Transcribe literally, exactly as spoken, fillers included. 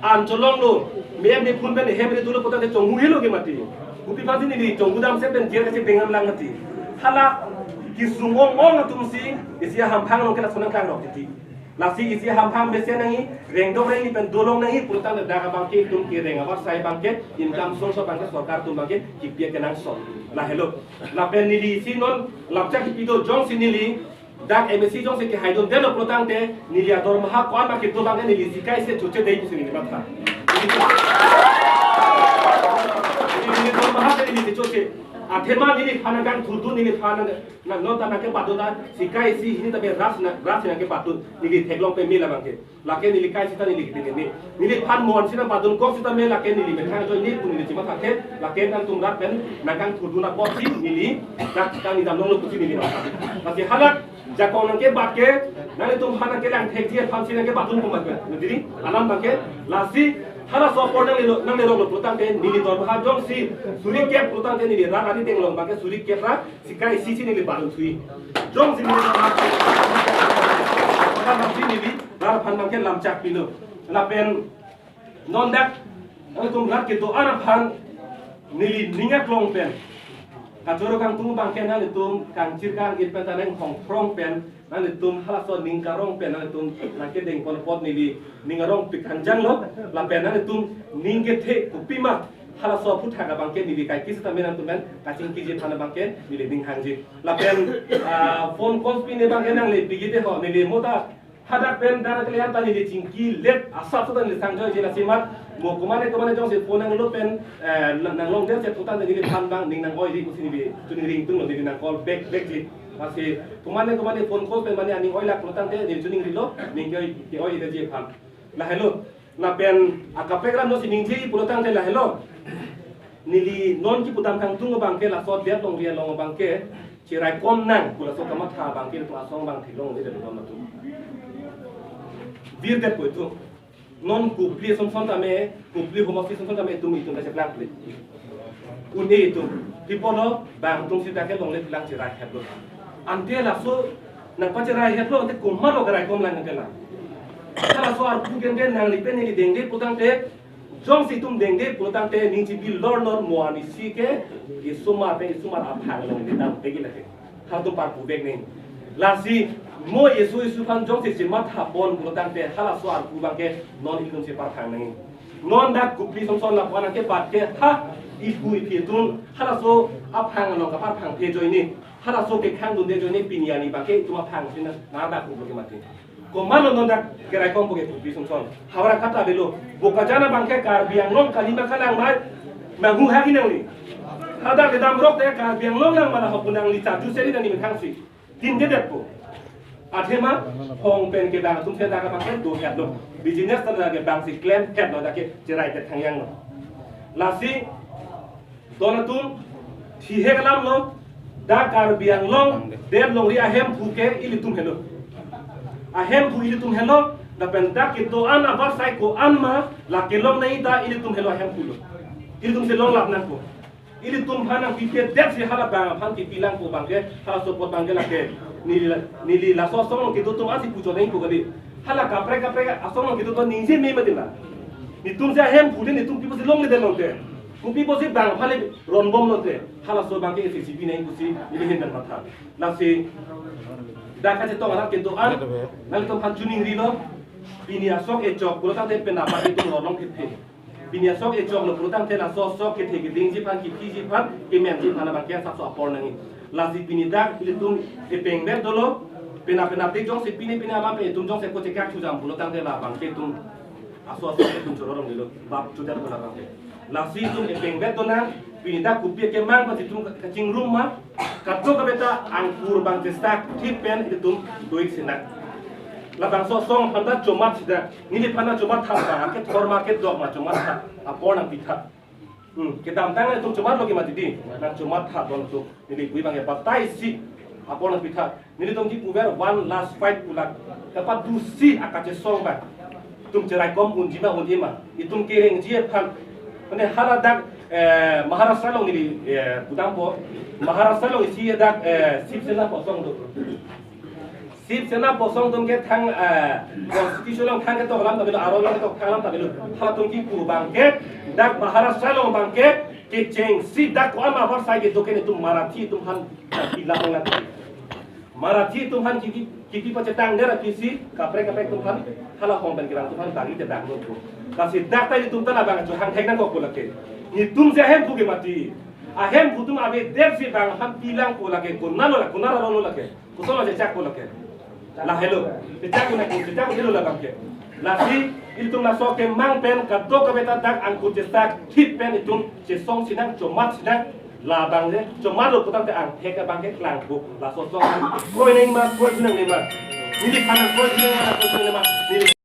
An cholonglo, mem ne phun pen hem ne tulo pulote chonghu helo ke mati. Kopi aphansi neli chonghu damsi pen jail kachedeng damlang mati. Hala kesung ong ong atumsi isi ahamphang along ke lason nangklangrok titi. Lasi isi ahamphang mesen nangji, rengdok rengni pen dolong nangji pulotangte dak abangke itum kereng avarsai abangke, income source abangke sorkar atum abangke kipi kenangsot. Lahelo. Lapen neli isi non lapchak kipi do, jongsi neli dak M A C jongsi kehaidun detlo pulotangte neli adormaha ko-an ma kedo abangke neli sikai isi chotche dei pusi neli matha. Neli dormaha ke neli chotche. Athema neliphan nangkangthurdun, neliphan nang, nang non ta nangkebatdun ta sikai isi hini ta be ras na, ras nangkebatdun, neli theklong peme labangke. Lake neli kai sita neli kiti neli. Neliphan monsi nangbatdun kok sitame lake neli methang ajoine pu neli chimathathe, lake nangtum rat pen nangkangthurdun apotsi neli dak kangni damlonglo pusi neli matha. Lasi halak jakong nangkebat ke, nanglitum aphan nangkelangthekji aphansi nangkebatdun pu mat ke. Nutili, alam abangke, lasi halaso apor nanglelo, nangleroklo pulotangte neli dormaha jongsi suri kep pulotangte neli rat ari tenglong abangke suri kep ra sikai isi si neli batdun sui. Jongsi neli dormaha, maka lasi neli rat aphan abangke lamchak pilo. Lapen non dak, nanglitum rat kedo-an aphan neli ning aklong pen, kachoro kangtung abangke nanglitum kangchir kangit pen ta nanghongphrong pen, nanglitum halaso ning karong pen nanglitum nangkedengpon apot neli ning arong pikangjanglo, lapen nanglitum ning kethe kopima halaso aphuthak abangke neli kaike sitame nangtum pen kachingkiji aphan abangke neli ning hangji. Lapen, ah, phone calls pine abangke nangle piji de ho, neli mo ta hadak pen dak kalian ta neli chingki let asap seta neli sangjoiji, lasi mat mo komane komane jongsi phone nanglo pen, eh, nang, nanglong den se putangte neliphan abang ning nang-oiji pusi neli chuning ringtunglo, neli nang call back backji. Lasi komane komane phone call pen mane aning oilak pulotangte neli chuningrilo, ning ke-oi, ke-oiji aphan. Lahelo. Lapen akaprek alam jongsi ningjeji pulotangte lahelo. Neli non kipudam kangtung abangke laso det longri along abangke cheraikom nang pu laso kamatha abangke latum asong abang theklongle det don atum. Virdetpo itum. Non Kopili asonson tame, Kopili homosti asonson tame itum itum ta cheplang ple. Un-e itum. Pi apotlo, bang atumsi dak ke longle pilang cherai hetlo. Ante laso nangpacherai hetlo, ante komatlo keraikom lang ante la. Halaso arpu ke ante nangli pen neli dengde pulotangte, jongsi itum dengde pulotangte ning chibi lor non mo ani si ke, isomar pen isomar aphang along neli dam pegi lake. Halatum parpu bek neng. Lasi mo isu isu aphan jongsi chimathapon pulotangte halaso arpu abangke non itum si parphang nang. Non dak Kopili asonson lapu-an nangkebat ke ha ipu iphi atum halaso aphang along kaparphangphe ajoine, halaso kekhangdunde ajoine pini arni abangke itum aphang si nang dak Kopili ke mati. Komatlo non dak keraikompo ke Kopili asonson. Hawra kata avelo. Bokajan abangke Karbi Anglong kalima kalang mai manghu hagi nangli. Hadak kedamrok te Karbi Anglong nang mana hok nangli chaju seri nangli methang si. Tin dedetpo. Athema hong pen ke bang atum se dak abangke do hetlo. Business ta dak ke bang si klem hetlo, dak ke cherai tet thangjanglo. Lasi don atum, thihek alamlo, dak Karbi Anglong det longri ahemphu ke ilitum helo. Ahemphu ilitum helo, lapen dak kedo-an avarsai ko-an ma, la kelong nangji ta ilitum helo ahemphulo. Ilitum si longlap nangpo. Ilitum aphan nangpipedet si hala bang aphan kipilangpo abangke, halaso apot abangke lake. Neli la, neli laso asong along kedo atum ansi puchot nangpo kali. Hala kaprek kaprek asong along kedo atum ningje me mati la. Netum si ahemphu de, netum pi apotsi longledet longte. Kopi apotsi bang aphan le ronbom longte. Halaso abangke isi chibi nangji pusi neli ahin pen matha. Lasi dak kachetong arat kedo-an, nanglitum aphan chuningrilo. Pini asok echok pulotangte penap itum lorlong kethe. Pini asok echoklo pulotangte laso asok kethe kedingji aphan, kithiji aphan, kemenji aphan abangke asapso apor nangji. Lasi pini dak ilitum epengvet dolo, penap penap te jongsi pini pini amat pen itum jongsi kochekak chujam pulotangte labangke itum aso aso itum chororong dilo, bap chudat pula abangke. Lasi itum epengvet donang, pini dak kopi akemang pen itum kachingrum ma, kadokave ta angkur abang chestak thip pen itum doik sinak. Labangso asong aphan ta chomat sida, neliphan ta chomatha abang, akethor ma kedok ma chomatha, apor nangpitha. Hmm, kedamtang itum chomatlo ke mati di, nangchomatha don atum, neli bui abangke batai si, apor nangpitha. Nelitum kipuver one last fight pulak, kapadu si akachesong abang. Itum cheraikom unji ma un-e ma, itum kerengji aphan. Mane hala dak, eh, Maharashtra along neli, eh, pudampo, Maharashtra along isi dak, eh, Shiv Sena kosong do. Shiv Sena bosong atum ke thang, eh, constitution along thang ketok alam ta avelo, aron along ketok thang alam ta avelo. Halatum kipu abang ke, dak Maharashtra along abang ke, kechengsi dak ko-an aphan sai kedo ke netum Marathi atum aphan pilang nang. Marathi atum aphan kipi, kipi pachetang der aphi si, kaprek kaprek atum aphan, hala hong pen kelang atum aphan bagi te dak lo ko. Lasi dak ta netum ta labang chu hangthek nangkok ko lake. Netum si ahemphu kemati. Ahemphu atum avedet si bang aphan pilang ko lake, konat lo lake, konat aron lo lake. Koson lo chechak ko lake. Lahelo. Chechak ko lake, chechak ko helo labang ke. Lasi ilitum laso kemang pen kadokave ta dak angkur chesak thip pen itum chesong sinang, chomat sinang, labang le chomat lo putangte angthek abang ke klangpo. Laso song kroi nangma, kroi nangma. Neli aphan kroi nangma, kroi nangma. Neli